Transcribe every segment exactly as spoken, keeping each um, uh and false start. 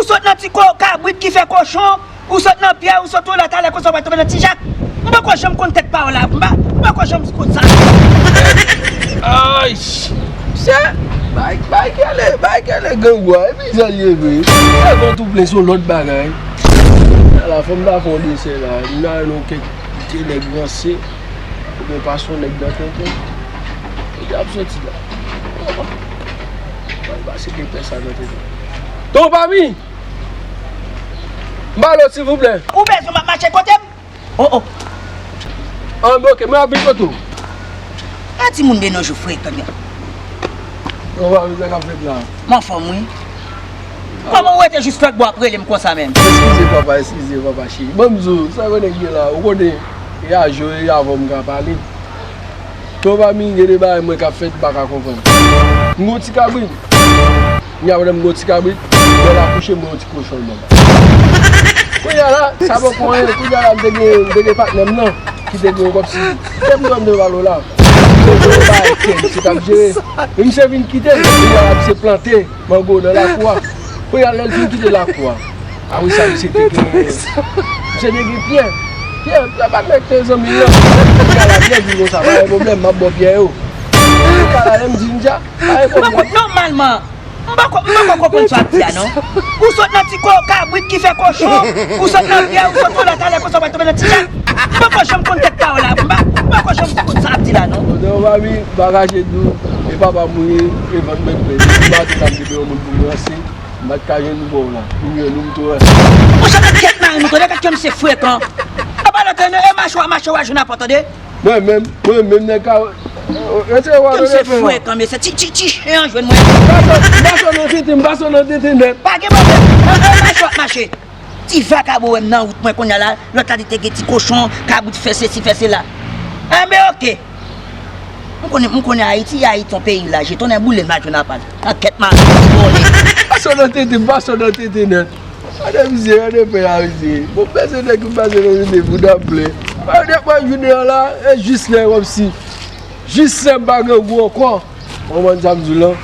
Ou sot nan ti ko-, kabrit ki fè kochon, ou sot nan pyè, ou sot yon lòt alè konsa, w pral tonbe nan ti jak. M poko janm konn tèt pa w la, m pa, m poko janm konn sa. Ay, misye, bay, bay kele, bay kele grangou a, epi jan l ye vre. Sa konn tou plen se yon lòt bagay. Ala, fò m ta fè yon desè la, m ta jwenn yon kèk ti nèg ranse, oubyen pase yon nèg nan tenten. Kote y ap soti la? Pral pase de pè sa nan tenten. Ton Pami! M pale w, silvouplè. Ou bezwen m ap mache kote m? Oh, oh. An, ok, mwen ap vin kote w. A timoun de nos jours frekan, gad. Ton Pami, sa k ap fèt la? M anfòm, wi. Kòman w rete jis lòt bò ap rele m konsa menm? Eskize, papa, eskize, papa cheri. Ban m di w, sa konnen ki gen la, ou konnen, e a Joe, e avè w m ka pale. Ton Pami, gen de bagay mwen k ap fèt, m pa ka konprann. M gon ti kabrit. Kounye a, pandan m gon ti kabrit, mwen la kouche, m gon ti kochon l ban m. Kounye a la, sa poko anyen. Kounye a la, m te gen, m te gen patnè m nan, ki te gen yon kòb si. Kè m dòmi nan balo la. Se yon bagay kè, misye t ap jere. Men misye vin kite l. Kounye a la, misye plante mango nan lakou a. Kounye a, lè l fin kite lakou a, apre sa, misye te gen, misye te gen pyè. Pyè, pyè pa t mèt te zanmi l nan. Pyè la, pyè di konsa, pa gen pwoblèm, m ap ba w pyè yo. Pyè la, lè m di m dja, pa gen pwoblèm. Nòmalman, m poko, m poko konprann sa w ap di a, non. Ou sot nan ti ko-, kabrit ki fè kochon, ou sot nan pyè, ou sot yon lòt alè konsa, w pral tonbe nan ti jak. M poko janm konn tèt pa w la, m pa, m poko janm konn sa w ap di la, non. Bon, non, mami, pa kache di w, e papa m ou ye, e vant mwen plen. M pa te ka m te yon moun pou m ranse. M pa t ka jwenn ou bò w la. Ou jwenn ou m tou ranse. Monchè, gad kèt mari m, tande, gad kè misye frekan. Apa lòt ane, e mache w a mache w a jwenn apòt, tande. Mwen menm, mwen menm, nèg ka, yo te wè. Kè misye frekan, mesye, ti, ti, ti chen an jwenn mwen. M pa sot nan tete, m pa sot nan tete nèt. Pa gen pwoblèm. E, e mache w ap mache. Ti vakabon wè m nan wout mwen kounye a la, lòt la li te gen ti kochon, kabrit fè sesi, fè sela. Enben, oke. M konnen, m konnen Ayiti, Ayiti yon peyi laje, tonnè boule m pa jwenn apa l. Ankèt mari, ti vòlè. Pa sot nan tete, m pa sot nan tete nèt. Gade mizè, gade pè a mizè. Bon, pèsonn nèg ki pase nan tete, bouda m plen. Gade mwen jounen an la, e jis lè kòmsi. Jis lè m pa grangou ankò. Ou konprann sa m di w lan?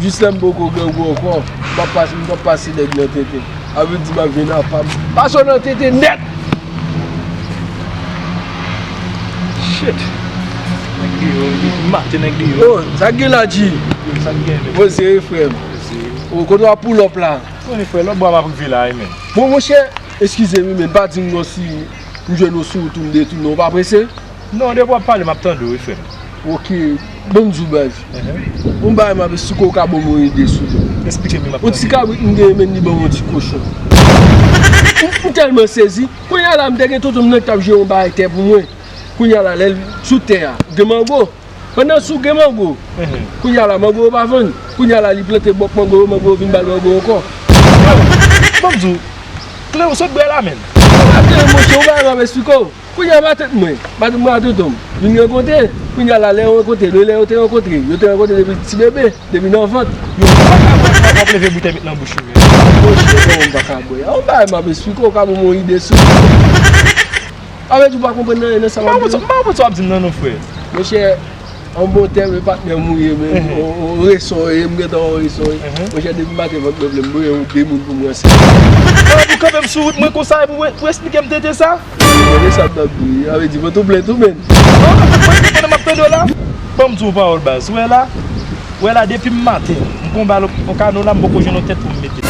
Jis lè m poko grangou ankò, m p ap pase, m p ap pase nèg nan tete. Sa vle di m ap jwenn apa m. Pase w nan tete nèt! Shit! Nèg deyò, wi. Maten nèg deyò. Oh, sa k gen la, G? Yo, sa k gen, men? Poze, frè m. Poze. Oh, kote w ap pull up la? Konnen, frè, lòt bò a m ap rive la, wi, men. Bon, monchè, eskize m, wi, men pa di m kòmsi m jwenn ou sou wout ou, m detounen, ou pa prese? Non, depi w ap pale, m ap tande w, wi, frè m. Ok, ban m di w, baz. Yon bagay m ap esplike w, ka ban m yon ide sou li. Esplike m, m ap tande. Yon ti kabrit m genyen, men li ban m yon ti kochon. M, m tèlman sezi. Kounye a la, m te gen tonton m nan ki t ap jere yon bagay tè pou mwen. Kounye a la, lè l sou tè a, gen mango. Pandan sou gen mango, kounye a la, mango yo pa vann. Kounye a la, li plante bòk mango yo, mango yo vin ba l mango ankò. Yo, ban m di w, kle w sot bwè la, menm. Atè, monchè, yon bagay m ap esplike w. Kounye a matant mwen, matant mwen a tonton m, vin rankontre. Kounye a la, lè yo rankontre, lè, lè yo te rankontre, yo te rankontre depi ti bebe, depi nan vant. Yo pa ka wè w ap leve boutèy met nan bouch ou, men. Monchè, kòman m pa ka bwè? Yon bagay m ap esplike w, ka ban m yon ide sou. Sa vle di w pa konprann anyen nan sa m ap di w? M pa konprann sa w ap di m nan, non, frè. Monchè, an bon tèm, e patnè m ou ye, men, on, on reson w ye, m gentan on reson w ye. Monchè, depi maten vant mwen plen, m bezwen yon de moun pou m ranse. Ou kanpe m sou wout mwen konsa, epi w, w esplike m tete sa? Tande sa m t ap di w, sa vle di vant ou plen tou, men. Non, non, fòk mwen tande, pandan m ap tande w la. Ban m di w yon pawòl, baz. Ou wè la? Ou wè la, depi m maten, m konba l, yon kano la, m poko jwenn yon tèt pou m mete.